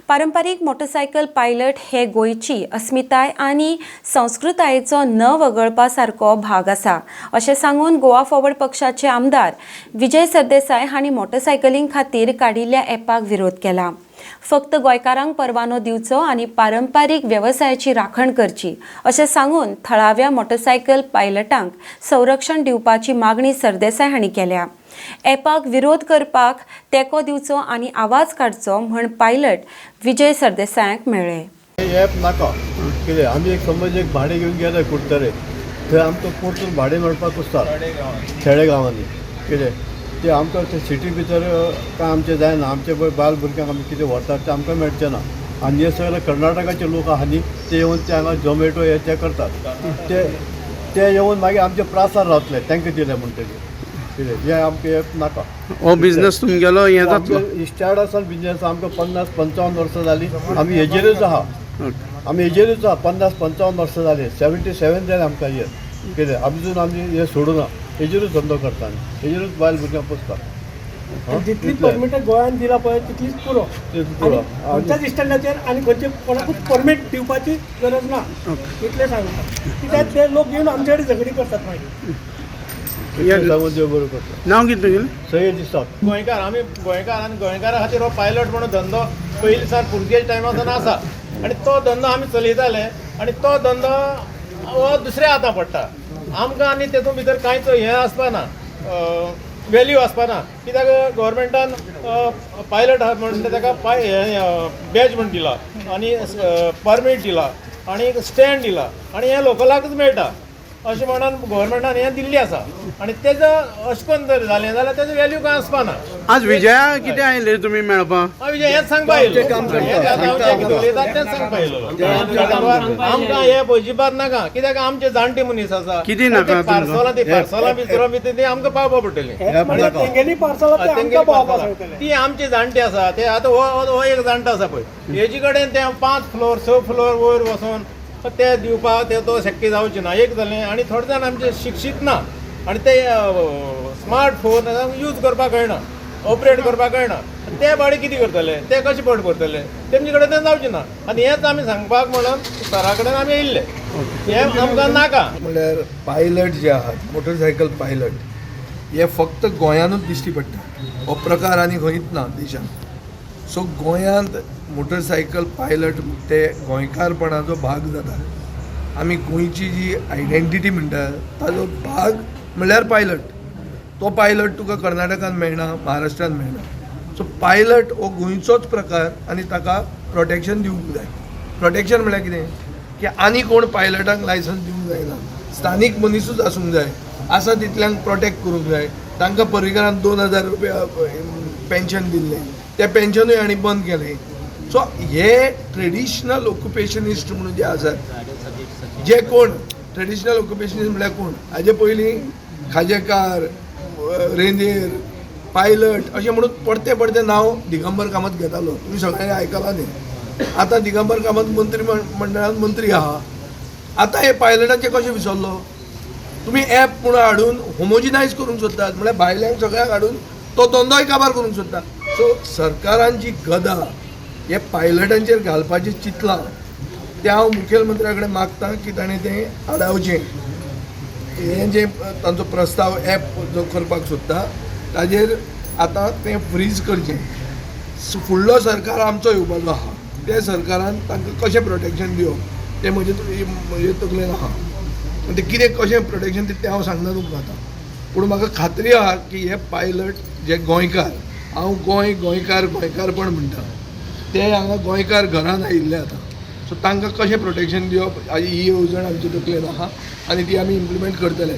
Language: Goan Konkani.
पारंपारीक मोटरसायकल पायलट हे गोंयची अस्मिताय आनी संस्कृतायेचो न वगळपा सारको भाग आसा, अशें सांगून गोवा फॉरवर्ड पक्षाचे आमदार विजय सरदेसाय हांणी मोटरसायकलीं खातीर काडिल्ल्या ॲपाक विरोध केला. फक्त गोंयकारांक परवानो दिवचो आनी पारंपारीक वेवसायाची राखण करची, अशें सांगून थळाव्या मोटरसायकल पायलटांक संरक्षण दिवपाची मागणी सरदेसाय हांणी केल्या. ॲपाक विरोध करपाक तेंको दिवचो आनी आवाज काडचो म्हण पायलट विजय सरदेसायांक मेळ्ळे. हे ॲप नाका. कितें, आमी एक समज एक भाडें घेवन गेले कुडतरे, थंय आमकां परतून भाडें मेळपाक कुस्तार खेडे गांवांनी. कितें ते आमकां ते सिटी भितर काय आमचें जायना. आमचे पळय बायल भुरग्यांक आमी कितें व्हरतात तें आमकां मेळचें ना. आनी हे सगळे कर्नाटकाचे लोक आहा न्ही, ते येवन ते हांगा झोमॅटो हे ते करतात. ते ते येवन मागीर आमचे प्रासार रावतले तांकां दिले म्हणटकीर. कितें, हे आमकां ॲप नाका. हो बिझनस तुमगेलो हें जातलो? इस्टार्ट आसान बिजनेस आमकां 50-55 वर्सां जालीं, आमी हेजेरूच आहा. आमी हेजेरूच आहा. 50-55 वर्सां जालीं, 77 जालें आमकां इयर. कितें, अजून आमी हें सोडूना, हेजेरूच धंदो करता आमी, हेजेरूच बायल भुरग्यांक पोसता. जितली इतलें. परमिटां गोंयांत दिला पळय, तितलीच पुरो. तितलीच पुरो. आनी खंयच्याच इस्टँडाचेर आनी खंयचे कोणाकूच परमीट दिवपाची गरज ना, इतलें सांगता. कित्याक ते लोक येवन आमचे कडेन झगडी करतात मागीर. इतलें सांगून देव बरो करता. नांव कितें तुगेलें? सयद इसाक. गोंयकार, आमी गोंयकार आनी गोंयकारा खातीर हो पायलट म्हणून धंदो पयलीं सावन पुर्तुगेज टायमा सावन आसा आनी तो धंदो आमी चलयताले आनी तो धंदो हो दुसऱ्या हाता पडटा आमकां आनी तेतून भितर कांयच हें आसपा ना, वेल्यू आसपा ना. कित्याक गोवोरमेंटान पायलट आहा म्हणटा ताका पाय हें बॅज म्हण दिला आनी परमीट दिला आनी स्टँड दिला आनी हें लोकलाकच मेळटा अशें म्हणून गोवोरमेंटान हें दिल्ली आसा. आनी तेजो अशें करून जर जालें जाल्यार तेजो वेल्यू कांय आसपा ना. आज विजया कितें आयले तुमी मेळपाक? हांव विजय हेंच सांगपा आयलो. काम करता. हें आतां हांव जें कितें उलयता तेंच सांगपा आयलो. आमकां हे अजिबात नाका, कित्याक आमचे जाणटे मनीस आसा. कितें नाका तुमकां? पार्सलां, ती पार्सलां बिसलां बी ती आमकां पावपा पडटलीं. म्हणजे तेंगेली पार्सलां ते आमकां पावोवपाक सांगतले. ती आमची जाणटी आसा. ते आतां हो हो एक जाणटो आसा पळय, हेजे कडेन ते 5 फ्लोर 6 फ्लोर वयर वचोन ते दिवपाक ते तो शक्य जावचें ना. एक जालें, आनी थोडे जाण आमचे शिक्षीत ना आनी ते स्मार्ट फोन यूज करपाक कळना, ऑपरेट करपाक कळना. ते बाडे कितें करतले, ते कशें पोट भरतले? तेमचे कडेन तें जावचें ना. आनी हेंच आमी सांगपाक म्हणून सरा कडेन आमी येयल्ले. हें आमकां नाका. म्हणल्यार पायलट जे आहात, मोटरसायकल पायलट, हे फक्त गोंयानूच दिश्टी पडटा. हो प्रकार आनी खंयच ना देशांत. सो गोंयांत मोटरसायकल पायलट ते गोंयकारपणाचो भाग जाता. आमी गोंयची जी आयडेंटिटी म्हणटा ताजो भाग म्हणल्यार पायलट. तो पायलट तुका कर्नाटकान मेळना, महाराष्ट्रान मेळना. सो पायलट हो गोंयचोच प्रकार आनी ताका प्रोटेक्शन दिवंक जाय. प्रोटेक्शन म्हणल्यार कितें, की आनी कोण पायलटांक लायसन्स दिवंक जायना, स्थानीक मनिसूच आसूंक जाय. आसा तितल्यांक प्रोटेक्ट करूंक जाय. तांकां पर्रीकारान 2000 रुपया पेन्शन दिल्लें, तें पेन्शनूय हांणी बंद केलें. सो हे ट्रेडिशनल ऑक्युपेशनिस्ट म्हणून जे आसात, जे कोण ट्रेडिशनल ऑक्युपेशनिस्ट म्हणल्यार कोण, हाजे पयलीं खाजेकार, रेंदेर, पायलट अशें म्हणून परते परते नांव दिगंबर कामत घेतालो. तुमी सगळ्यांनी आयकलां न्ही. आतां दिगंबर कामत मंत्री मंडळान मंत्री आहा. आतां हे पायलटांचे कशें विसरलो? तुमी एप म्हणून हाडून होमोजिनायज करूंक सोदतात, म्हळ्यार भायल्यांक सगळ्यांक हाडून तो धंदोय काबार करूंक सोदता. सो सरकारान जी गदा हे पायलटांचेर घालपाचें चिंतलां, तें हांव मुखेलमंत्र्या कडेन मागता की ताणें तें आडावचें. हें जें तांचो प्रस्ताव एप जो करपाक सोदता ताजेर आतां तें फ्रीज करचें. फुडलो सरकार आमचो येवपाचो आहा, त्या सरकारान तांकां कशें प्रोटेक्शन दिवप तें म्हजे तकलेन आहा. आनी तें कितें कशें प्रोटेक्शन तें हांव सांगना तुमकां आतां, पूण म्हाका खात्री आहा की हे पायलट जे गोंयकार, हांव गोंय गोंयकार गोंयकारपण म्हणटा, ते हांगा गोंयकार घरान आयिल्ले आतां. सो तांकां कशें प्रोटेक्शन दिवप हाजी ही येवजण आमच्या तकलेन आहा आनी ती आमी इम्प्लिमेंट करतले.